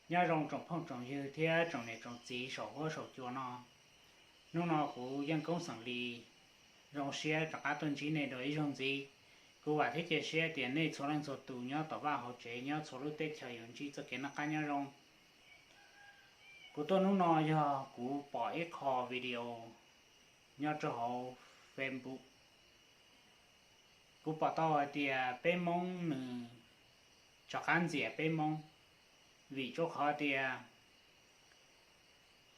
Nyob zoo tsoom phooj tsoom ywg thiab tsoom niam tsoom txiv saum huab saum cua no. Hnub no kuv Yeej Koob xeem Lis zoo siab rov qab tuaj ntsib nej dua ib zaug ntxiv. Kuv vam thiab cia siab tias nej txhua leej txhua tus nyob tom vaj hauv tsev, nyob txhua lub teb chaws yuav ntsib txoj kev noj qab nyob zoo. Kuv tuaj hnub no yog kuv pom ib qho video nyob rau hauv Facebook. Kuv pom tau hais tias peb Hmoob nws rov qab ntxias peb Hmoob, vim rau qhov tias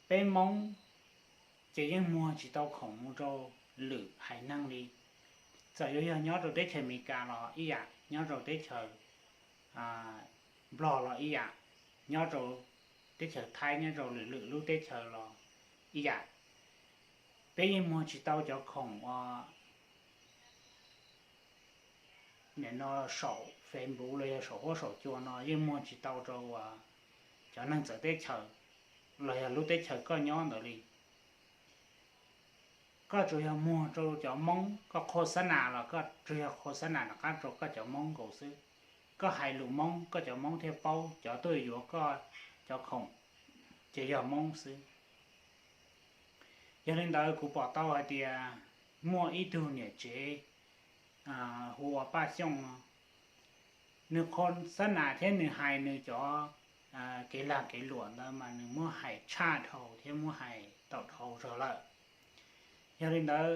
peb Hmoob ces yeej muag tsis tau khoom mus rau lwm haiv neeg li. Txawm yuav yog nyob rau teb chaws Amelikas los ib yam, nyob rau teb chaws Nplog los ib yam, nyob rau teb chaws Thaib, nyob rau lwm lwm lub teb chaws los ib yam, peb yeej muag tsis tau cov khoom uas nim no saum Facebook los yog saum huab saum cua no yeej muag tsis tau rau cov neeg txawv teb chaws los yog lub teb chaws koj nyob ntawd li. Koj tsuas yog muag rau cov Hmoob, koj khos xab nas los koj tsuas yog khos xab nas rov qab rau koj cov Hmoob nkaus xwb. Koj hais lus Hmoob koj cov Hmoob thiaj paub, cov tuaj yuav koj cov khoom ces yog Hmoob xwb. Yog li ntawd kuv pom tau hais tias muaj ib tug niam tsev hu ua Paj Xyooj no, nws khos xab nas thiab nws hais nws cov kev lag kev luam ntawd mas nws muab hais tshaj dhau thiab muab hais tau dhau zog lawm. Yog li ntawd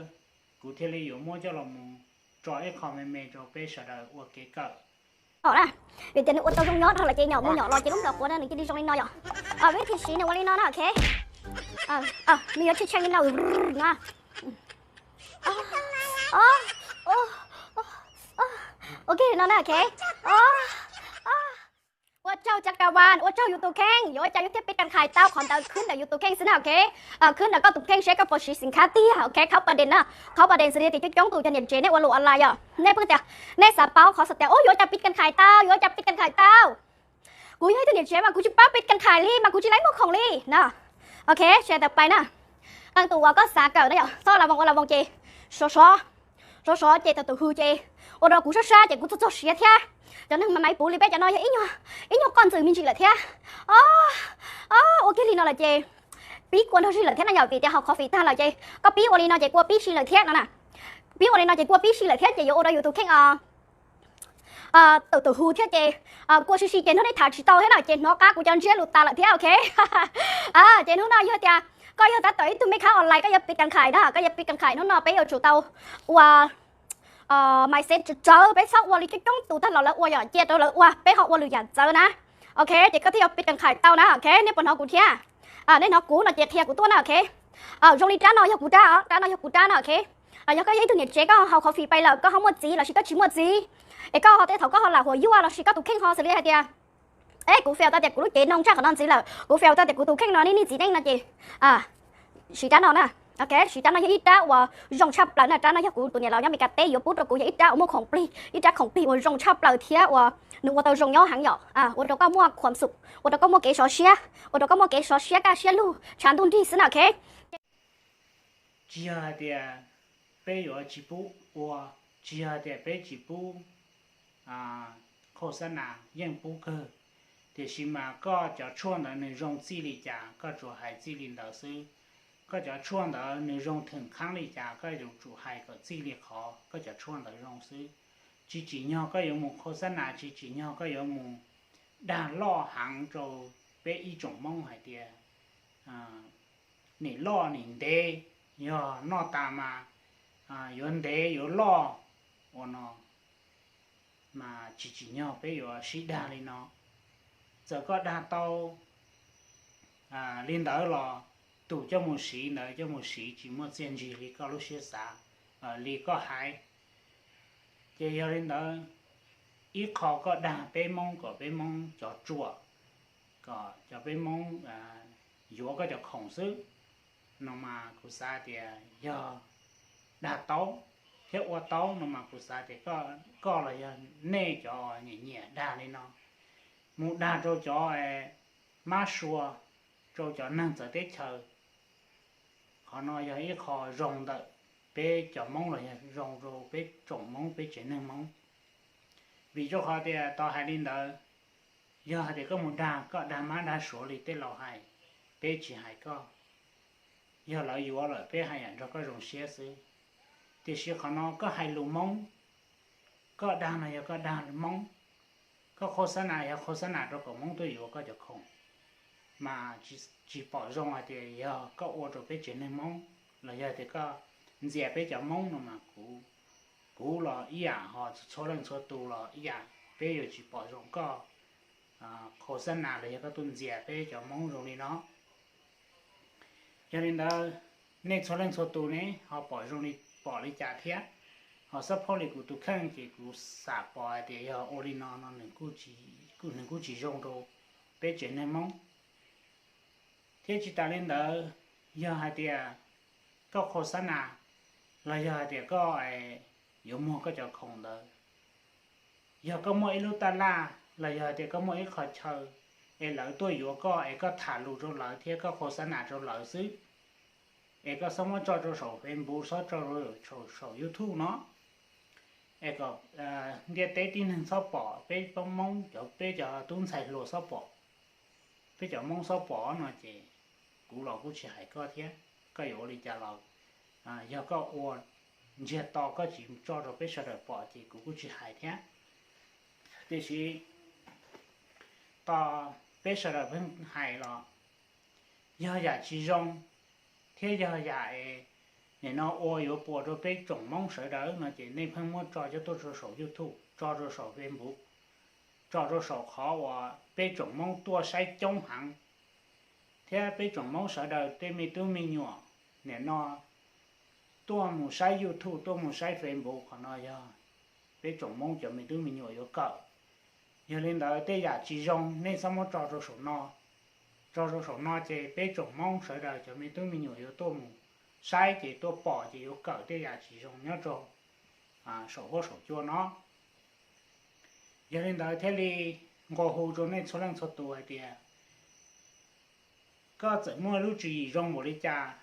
kuv thiaj li yuav muab coj los mus tso ib qho me me rau peb sawv daws ua kev kawm. Vim tias nws ua tau zoo nyob dhau lawm ces nyom mus nyom los ces lub nplawm quav no nws cia li zoo li no yom. Vib thi siv nws ua li no na, ok. Nws yuav tshee tshee li no na. Ok no na, ok. Ua tsaug cov kav vas, ua tsaug yus tus kheej, yuav ua cas yus thiaj pib kas khais tau qhov ntawd khwb ntawm yus tus kheej xwb na, ok. Khwb ntawm koj tus kheej seb koj puas siv xim khab tiag, ok, khaub pas des na. Khaub pas des xws li tias coob coob tus cov niam tsev nej ua lus online yom, nej pheej tias nej xav paub qhov xav tias ua yuav ua cas pib kas khais tau, yuav ua cas pib kas khais tau. Kuv yog ib tug niam tsev mas kuv tsis paub pib kas khais li mas kuv tsis laib muag khoom li na. Ok, sawv daws pais na. Qee tus uas koj xav kawm na yom, txhob la voos ua la voos ces sov sov, sov sov ces tau tus hu ces ua rau kuv sab sab ces kuv txog txog siav thiab. Cov neeg mas maiv puv li peb cov no yog ib nyuag qoj ntxwm me ntsis lawm thiab. Ua kiag li no lawm ces pib kua nrog si lawm thiab na yom, vim tias haus coffee tag lawm ces koj pib ua li no ces kua pib si lawm thiab no na. Pib ua li no ces kua pib si lawm thiab ces yuav ua rau yus tus kheej os tawm tawm hu thiab ces kua si si ces hnub nej tham tsis tau thiab na ces hnov qab kuv cov ntsiab lus tas lawm thiab, ok. Ces hnub no yog tias koj yog tab tom ib tug mej khab online koj yuav pib kas khais na, koj yuav pib kas khais hnub no peb yuav tsum tau ua maiv xev tsawv tsawv, peb txhob ua li coob coob tus tag los lawv ua yom, cia rau lawv ua peb ho ua lwm yam txawv na. Ok, ces koj thiaj yuav pib kas khais tau na, ok, nej puas hnov kuv thiab? Nej hnov kuv no ces qhia kuv tuaj na, ok. Zoo li rab no yog kuv rab os, rab no yog kuv rab na, ok. Yog koj yog ib tug niam tsev koj haus coffee pais lawm koj ho muaj txiv lossis koj tsis muaj txiv, es koj ho tej thaum koj ho lam huam yuaj lossis koj tus kheej ho xws li hais tias, e kuv feel tau tias kuv lub cev noo tshaj qhov no ntxiv lawm, kuv feel tau tias kuv tus kheej no niaj niaj txiv neej no ces siv rab no na. Ok, siv rab no yog ib rab uas zoo tshaj plaws na, rab no yog kuv tus niam laus nyob Meskas teb yuav pub rau kuv, yog ib rab uas muaj khoom plig, ib rab khoom plig uas zoo tshaj plaws thiab uas nws ua tau zoo nyob heev yom, ua rau koj muaj khuam xum, ua rau koj muaj kev sov siab, ua rau koj muaj kev sov siab kaj siab lug tshav ntuj nrig xwb na, ok. Tsis yog hais tias peb yuav tsis pub ua, tsis yog hais tias peb tsis pub khos xab nas, yeej pub kawg. Tiam sis mas koj cov tshuaj ntawd nws zoo txij li cas koj tsuas hais txij li ntawd xwb. Koj cov tshuaj ntawd nws zoo theem khaab li cas koj yuav tsum hais kom txij li qhov koj cov tshuaj ntawd zoo xwb. Tsis tsim nyog koj yuav mus khos xab nas, tsis tsim nyog koj yuav mus dag loj heev rau peb ib tsoom Hmoob hais tias nim loj nim ntev, yog noj tas mas yuav ntev yuav loj ua no, mas tsis tsim nyog peb yuav sib dag li no. Txawm koj dag tau li ntawd los tus coj mus siv ntawd coj mus siv tsis muaj txiaj ntsig li koj lub siab xav, li koj hais. Ces yog li ntawd, ib qho koj dag peb Hmoob kom peb Hmoob cov ruam, kom cov peb Hmoob yuav koj cov khoom xwb no mas kuv xav tias yog dag tau thiab ua tau no mas kuv xav tias koj los yog nej cov nyiam nyiam dag li no mus dag rau cov mab sua, rau cov neeg txawv teb chaws, qhov no yog ib qho zoo ntawm peb cov Hmoob los yog zoo rau peb tsoom Hmoob, peb tsev neeg Hmoob. Vim rau qhov tias tau hais li ntawd, Yog hais tias koj mus dag, koj dag mab dag suav li tej laus hais, peb tsis hais koj. Yog lawv yuav lawm peb haj yam nrog koj zoo siab xwb. Tiam sis qhov no koj hais lus Hmoob, koj dag no yog koj dag Hmoob, koj khos xab nas yog khos xab nas rau kom Hmoob tuaj yuav koj cov khoom, mas tsis pom zoo hais tias yog koj ua rau peb tsev neeg Hmoob los yog tias koj ntxias peb cov Hmoob no mas kuv, kuv los ib yam ho txhua leej txhua tus los ib yam, peb yuav tsis pom zoo koj khos xab nas los yog koj tuaj ntxias peb cov Hmoob zoo li no. Yog li ntawd, nej txhua leej txhua tus ne ho pom zoo li, pom li cas thiab? Ho xab phob li kuv tus kheej ces kuv xam pom hais tias yog ua li no no nws kuj tsis zoo rau peb tsev neeg Hmoob. Thiab tsis tas li ntawd, yog hais tias koj khos xab nas los yog hais tias koj yuav muag koj cov khoom ntawd, yog koj muaj ib lub taj laj los yog hais tias koj muaj ib qho chaw, es lawv tuaj yuav koj es koj tham lus rau lawv thiab koj khos xab nas rau lawv xwb, es koj xob muab tso rau saum Facebook, xob tso rau saum YouTube no, es kom ntiaj teb tib neeg txhob pom, peb Hmoob cov, peb cov tub ntxhais hluas txhob pom, peb cov Hmoob txhob pom no ces kuv los kuj tsis hais koj thiab. Koj yuav ua li cas los yog koj ua ntsiag to koj tsis tso rau peb sawv daws pom ces kuv kuj tsis hais thiab. Tiam sis tos peb sawv daws pheej hais los yog yam tsis zoo thiab yog yam es nim no ua yuav puas rau peb tsoom Hmoob sawv daws no ces nej pheej muab tso coj tuaj rau saum YouTube, tso rau saum Facebook, tso rau saum qhov uas peb tsoom Hmoob tuaj saib coob heev, thiab peb tsoom Hmoob sawv daws tej me tub me nyuam nim no tuaj mus saib YouTube, tuaj mus saib Facebook, qhov no yog peb tsoom Hmoob cov me tub me nyuam yuav kawm. Yog li ntawd tej yam tsis zoo nej txhob muab tso rau saum no. Tso rau saum no ces peb tsoom Hmoob sawv daws cov me tub me nyuam yuav tuaj mus saib ces tuaj pom ces yuav kawm tej yam tsis zoo nyob rau saum huab saum cua no. Yog li ntawd thiaj li nqua hu rau nej txhua leej txhua tus hais tias koj txawm muaj lub tswv yim zoo npaum li cas,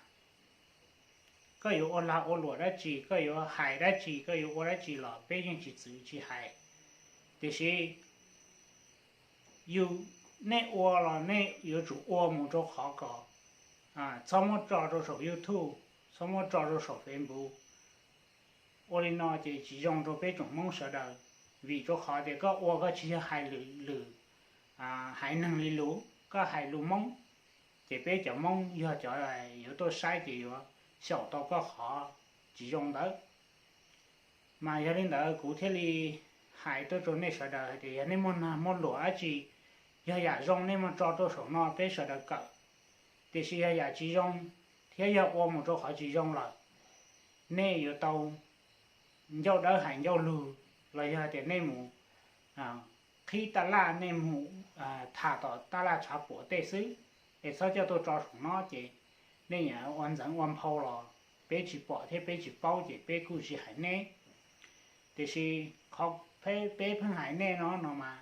koj yuav ua lag ua luam dab tsi, koj yuav hais dab tsi, koj yuav ua dab tsi los peb yeej tsis txwv tsis hais. Tiam sis yus, nej ua los nej yuav tsum ua mus rau qhov kom txhob muab tso rau saum YouTube, txhob muab tso rau saum Facebook. Ua li no ces tsis zoo rau peb tsoom Hmoob sawv daws, vim rau qhov tias koj ua koj tsis yog hais lwm, lwm haiv neeg li lus, koj hais lus Hmoob, ces peb cov Hmoob yog cov yuav tuaj saib ces yuav xyaum tau koj qhov tsis zoo ntawd. Mas yog li ntawd kuv thiaj li hais tuaj rau nej sawv daws hais tias yog nej muaj nag muaj luam dab tsi, yog yam zoo nej muab tso rau saum no peb sawv daws kawm. Tiam sis yog yam tsis zoo thiab yog ua mus rau qhov tsis zoo lawm, nej yuav tau ncauj dawb hais ncauj lug, los yog tias nej mus qhib taj laj, nej mus tham tom taj laj tshav puam tej xwb, es txhob coj tuaj tso saum no ces nej yuav ua ntxeev ua nphau los peb tsis pom thiab peb tsis paub ces peb kuj tsis hais nej. Tiam sis qhov peb pheej hais nej no no mas,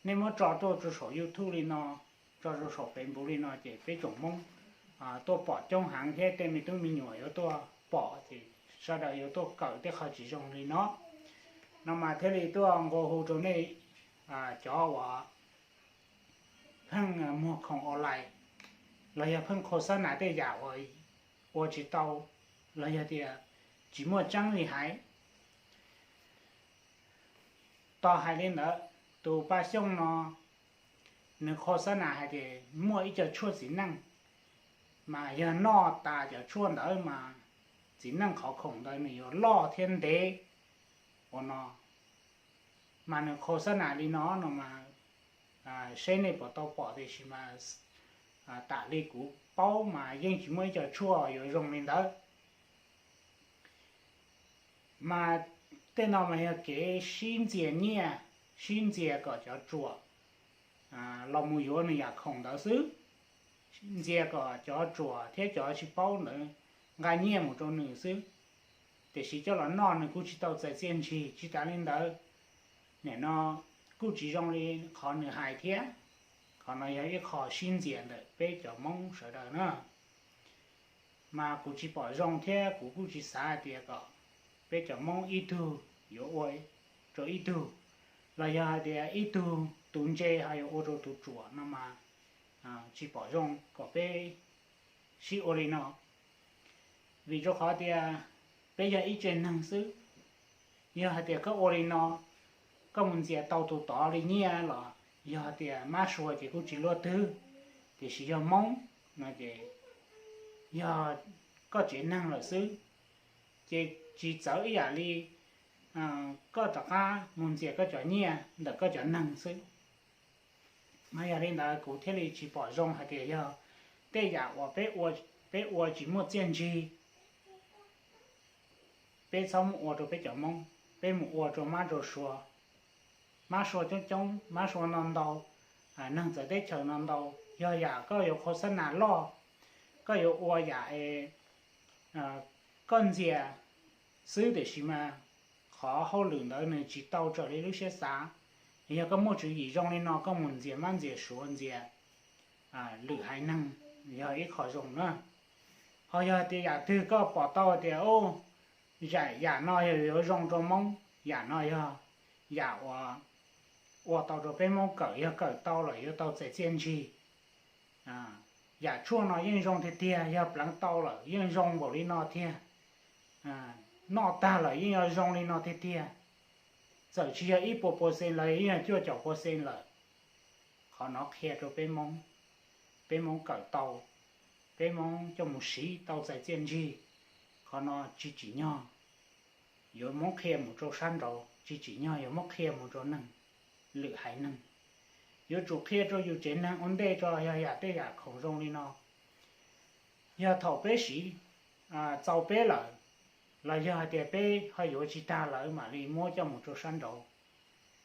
nej muab tso tuaj rau saum YouTube li no, tso rau saum Facebook li no ces peb tsoom Hmoob tuaj pom coob heev thiab tej me tub me nyuam yuav tuaj pom ces sawv daws yuav tuaj kawm tej qhov tsis zoo li no. No mas thiaj li tuaj nqua hu rau nej cov uas pheej muag khoom online los yog pheej khos xab nas tej yam uas ua tsis tau los yog tias tsis muaj tseeb li hais. Tos hais li ntawd, tus Paj Xyooj no nws khos xab nas hais tias muaj ib co tshuaj txiv neej, mas yog noj tas cov tshuaj ntawd mas txiv neej qhov khoom ntawd nws yuav loj thiab ntev ua no. Mas nws khos xab nas li no no mas, seb nej puas tau pom, tiam sis mas tam li kuv paub mas yeej tsis muaj ib co tshuaj yuav zoo li ntawd. Mas tej no mas yog kev sib ntxias nyiaj, sib ntxias kom cov ruam los mus yuav nws yam khoom ntawd xwb. Ntxias kom cov ruam thiab cov tsis paub ntawd nqa nyiaj mus rau nws xwb. Tiam sis coj los noj nws kuj tsis tau txais txiaj ntsig. Tsis tas li ntawd, nim no kuj tsis zoo li qhov nws hais thiab. Qhov no yog ib qho sib ntxias ntawm peb cov Hmoob sawv daws na. Mas kuv tsis pom zoo thiab kuv kuj tsis xav hais tias kom peb cov Hmoob ib tug yuav ua rau ib tug, los yog hais tias ib tug tus ntse ho yuav ua rau tus ruam no mas tsis pom zoo kom peb sib ua li no. Vim rau qhov tias peb yog ib tsev neeg xwb, yog hais tias koj ua li no, koj mus ntxias tau tus tod li nyiaj los yog hais tias mab sua ces kuj tsis luaj twg, tiam sis yog Hmoob no ces yog koj tsev neeg lawm xwb, ces tsis txawv ib yam li koj rov qab mus ntxias koj cov nyiaj ntawm koj cov neeg xwb. Mas yog li ntawd kuv thiaj li tsis pom zoo hais tias yog tej yam uas peb ua tsis muaj txiaj ntsig, peb txhob mus ua rau peb cov Hmoob, peb mus ua rau mab rau sua. Mab sua coob coob, mab sua no ntau, neeg txawv teb chaws no ntau. Yog yam koj yuav khos xab nas loj, koj yuav ua yam koj ntxias xwb tiam sis mas qhov hauj lwm ntawd nws tsis tau raws li lub siab xav. Yog koj muaj tswv yim zoo li no koj mus ntxias mab ntxias suav ntxias lwm haiv neeg yog ib qho zoo na. Ho yog tias yam twg koj pom tau tias u, yam no yog yuav zoo rau Hmoob, yam no yog yam uas ua tau rau peb Hmoob kawm, yog kawm tau lawm yuav tau txais txiaj ntsig. Yam tshuaj no yeej zoo tiag tiag, yog pleev tau lawm yeej zoo npaum li no tiag, noj tag lawm yeej yuav zoo li no tiag tiag. Txawm tsis yog ib puas pua xees los yeej yog cuaj caum pua xees lawm. Qhov no qhia rau peb Hmoob, peb Hmoob kawm tau, peb Hmoob coj mus siv tau txais txiaj ntsig. Qhov no tsis tsim nyog yuav muab qhia mus rau sab nraud, tsis tsim nyog yuav muab qhia mus rau neeg, lwm haiv neeg. Yuav tsum qhia rau yus tsev neeg ua ntej tso. Yog yam tej yam khoom zoo li no, yog thaum peb siv txaus peb lawm, los yog hais tias peb ho yuav tsis tag lawm mam li muab coj mus rau sab nraud.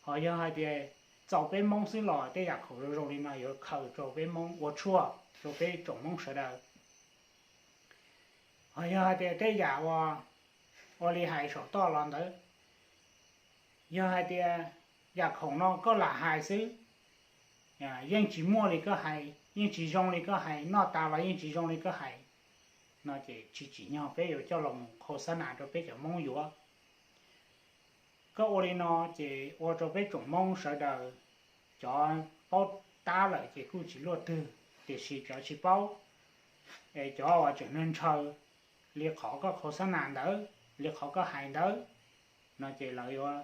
Ho yog hais tias txaus peb Hmoob xwb los tej yam khoom zoo zoo li no yuav khaws rau peb Hmoob ua tshuaj rau peb tsoom Hmoob sawv daws. Ho yog hais tias tej yam uas ua li hais saum toj los ntawd, yog hais tias yam khoom no koj lam hais xwb, yeej tsis muaj li koj hais, yeej tsis zoo li koj hais, noj tas los yeej tsis zoo li koj hais, no ces tsis tsim nyog peb yuav coj los mus khos xab nas rau peb cov Hmoob yuav. Koj ua li no ces ua rau peb tsoom Hmoob sawv daws, cov paub tab lawm ces kuj tsis luaj twg, tiam sis cov tsis paub, es cov uas tseem ntshaw li qhov koj khos xab nas ntawd, li qhov koj hais ntawd, no ces lawv yuav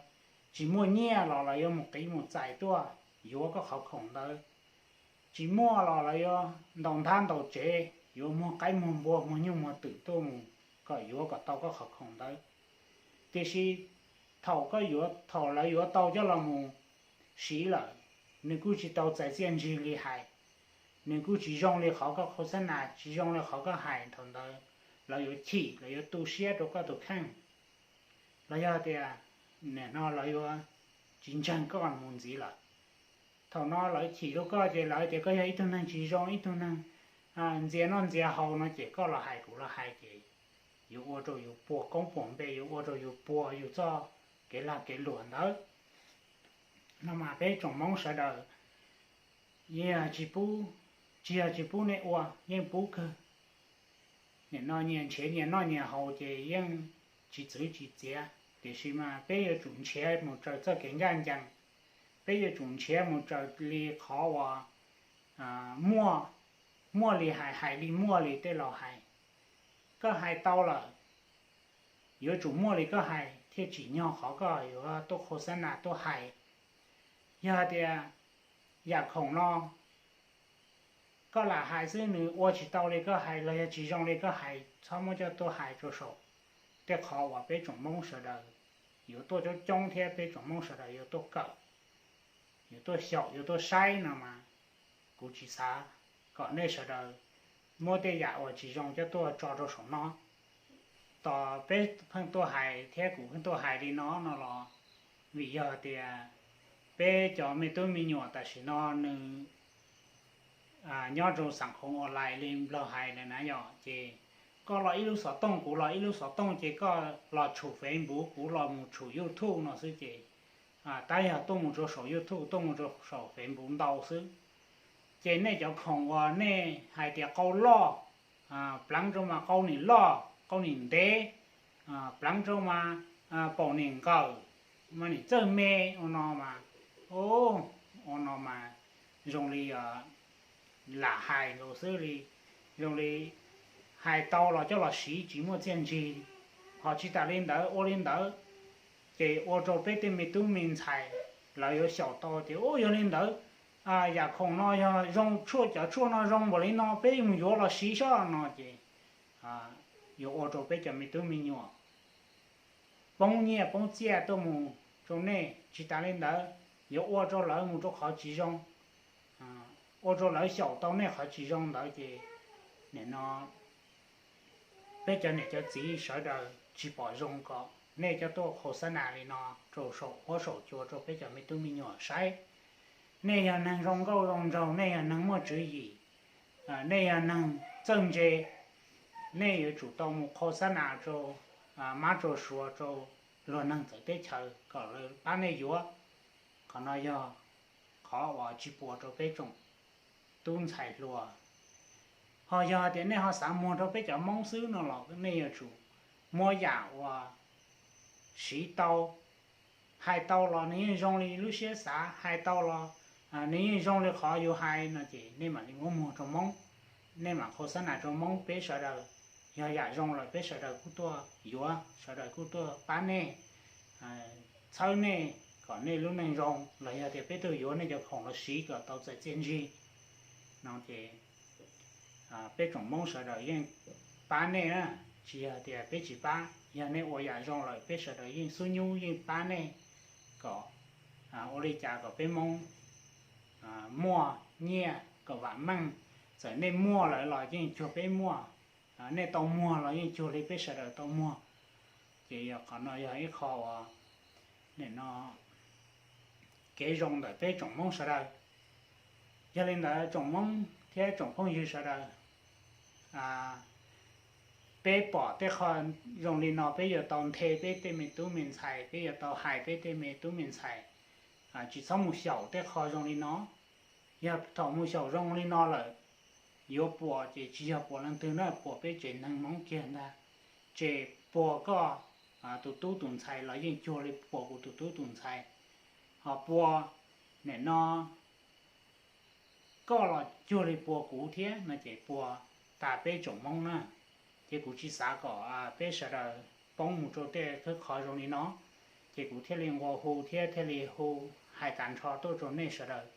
tsis muaj nyiaj los lawv yuav mus qiv mus txais tuaj yuav koj qhov khoom ntawd. Tsis muaj los lawv yuav ntaus nthab ntaus tsev, yuav muag qaib muag npua muag nyuj muag twm tuaj mus kom yuav kom tau koj qhov khoom ntawd. Tiam sis thaum koj yuav, thaum lawv yuav tau coj los mus siv lawm, nws kuj tsis tau txais txiaj ntsig li hais, nws kuj tsis zoo li qhov koj khos xab nas, tsis zoo li qhov koj hais, thaum ntawd lawv yuav chim, lawv yuav tu siab rau koj tus kheej, los yog tias nim no lawv yuav tsis ntseeg koj mus ntxiv lawm. Thaum no lawv chim rau koj ces lawv tias koj yog ib tug neeg tsis zoo, ib tug neeg ntxias noj ntxias haus no ces koj los hais kuv los hais ces yuav ua rau yus puas koob puas npe, yuav ua rau yus puas yus txoj kev lag kev luam ntawd. No mas peb tsoom Hmoob sawv daws yeej tsis pub, tsis yog tsis pub nej ua, yeej pub kawg. Nim no nyias nrhiav nyias noj nyias haus ces yeej tsis txwv tsis txiav, tiam sis mas peb yuav tsum nrhiav mus raws txoj kev ncaj ncees, peb yuav tsum nrhiav mus raws li qhov uas muaj, muaj li hais, hais li muaj li tej laus hais. Koj hais tau lawm, yuav tsum muaj li koj hais thiaj tsim nyog qhov koj yuav tuaj khos xab nas tuaj hais. Yog hais tias yam khoom no koj lam hais xwb, nws ua tsis tau li koj hais los yog tsis zoo li koj hais, txhob muab coj tuaj hais rau saum tej qhov uas peb tsoom Hmoob sawv daws yuav tuaj coob coob thiab peb tsoom Hmoob sawv daws yuav tuaj kawm, yuav tuaj xyaum, yuav tuaj saib no mas kuv tsis xav kom nej sawv daws muab tej yam uas tsis zoo coj tuaj tso rau saum no. Tos peb pheej tuaj hais thiab kuv pheej tuaj hais li no no los vim yog tias peb cov me tub me nyuam tam sim no nws nyob rau xam khoom online li Nplog hais lawm na yom, ces koj los ib lub xov tooj, kuv los ib lub xov tooj, ces koj los tshum Facebook, kuv los mus tshum YouTube no xwb ces tab yog tuaj mus rau saum YouTube, tuaj mus rau saum Facebook ntau xwb. Ces nej cov khoom uas nej hais tias qau loj, pleev rau mas qau nim loj qau nim ntev, pleev rau mas paum nim nqawm, mas nim txawj me ua no mas, o, Ua no mas zoo li lam hais nkaus xwb li, zoo li hais tau los coj los siv tsis muaj txiaj ntsig. Ho tsis tas li ntawd, ua li ntawd ces ua rau peb tej me tub me ntxhais lawv yuav xyaum tau tias, u, yog li ntawd yam khoom no yog zoo, tshuaj, cov tshuaj no zoo npaum li no, peb mus yuav los siv saib no ces yuav ua rau peb cov me tub me nyuam poob nyiaj poob txiaj tuaj mus rau nej. Tsis tas li ntawd, yuav ua rau lawv mus rau qhov tsis zoo, ua rau lawv xyaum tau nej qhov tsis zoo ntawd ces nim no peb cov niam cov txiv sawv daws tsis pom zoo kom nej coj tuaj khau xab nas li no rau saum huab saum cua rau peb cov me tub me nyuam saib. Nej yog neeg zoo nkauj zoo nraug, nej yog neeg muaj tswv yim, nej yog neeg txawj ntse, nej yuav tsum tau mus khau xab nas rau mab rau suav, rau luag neeg txawv teb chaws kom lawv pab nej yuav. Qhov no yog qhov uas tsis pub rau peb tsoom tub ntxhais hluas. Ho yog tias nej ho xav muag rau peb cov Hmoob xwb no los nej yuav tsum muab yam uas siv tau, hais tau los nws yeej zoo li lub siab xav, hais tau los nws yeej zoo li qhov yus hais no ces nej mam li muab muag rau Hmoob, nej mam khau xab nas rau Hmoob, peb sawv daws, yog yam zoo lawm peb sawv daws kuj tuaj yuav, sawv daws kuj tuaj pab nej, txhawb nej kom nej lub neej zoo, los yog tias peb tuaj yuav nej cov khoom los siv kom tau txais txiaj ntsig no ces peb tsoom Hmoob sawv daws yeej pab nej na. Tsis yog tias peb tsis pab, yog nej ua yam zoo lawm peb sawv daws yeej xub nyub yeej pab nej kom ua li cas kom peb Hmoob muaj nyiaj kom vam meej. Txawm nej muaj lawm los yeej cuag peb muaj, nej tau muag los yeej cuag li peb sawv daws tau muag. Ces yog qhov no yog ib qho uas nim no kev zoo ntawm peb tsoom Hmoob sawv daws. Yog li ntawd tsoom Hmoob thiab tsoom phooj ywg sawv daws, peb pom tej qho zoo li no peb yuav tau nthe peb tej me tub me ntxhais, peb yuav tau hais peb tej me tub me ntxhais tsis txhob mus xyaum tej qho zoo li no. Yog thaum mus xyaum zoo li no lawm, yuav puas ces tsis yog puas leej twg na, puas peb tsev neeg Hmoob kiag ntag. Ces puas koj tus tub tus ntxhais los yeej cuag li puas kuv tus tub tus ntxhais, ho puas nim no koj los cuag li puas kuv thiab no ces puas tas peb tsoom Hmoob na. Ces kuv tsis xav kom peb sawv daws poob mus rau tej qhov zoo li no. Ces kuv thiaj li nqua hu thiab thiaj li hu hais tag nrho tuaj rau nej sawv daws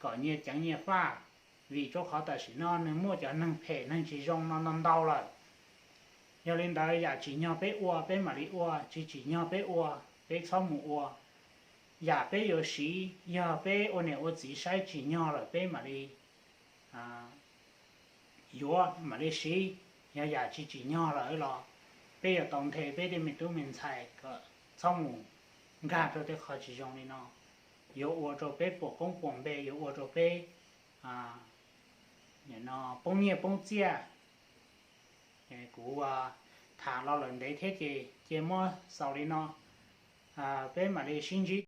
kom nyias ceev nyias faj, vim rau qhov tam sim no nws muaj cov neeg phem neeg tsis zoo no ntau ntau lawm. Yog li ntawd yam tsim nyog peb ua peb mam li ua, tsis tsim nyog peb ua peb txhob mus ua. Yam peb yuav siv, yog peb ua niam ua txiv saib tsim nyog lawm peb mam li yuav mam li siv. Yog yam tsis tsim nyog lawm los peb yuav tau nthe peb tej me tub me ntxhais kom txhob mus nkag rau tej qho tsis zoo li no, yuav ua rau peb puas koob puas npe, yuav ua rau peb poob nyiaj poob txiaj. Kuv tham los lawm ntev thiab ces cia muab xaus li no, peb mam li sib ntsib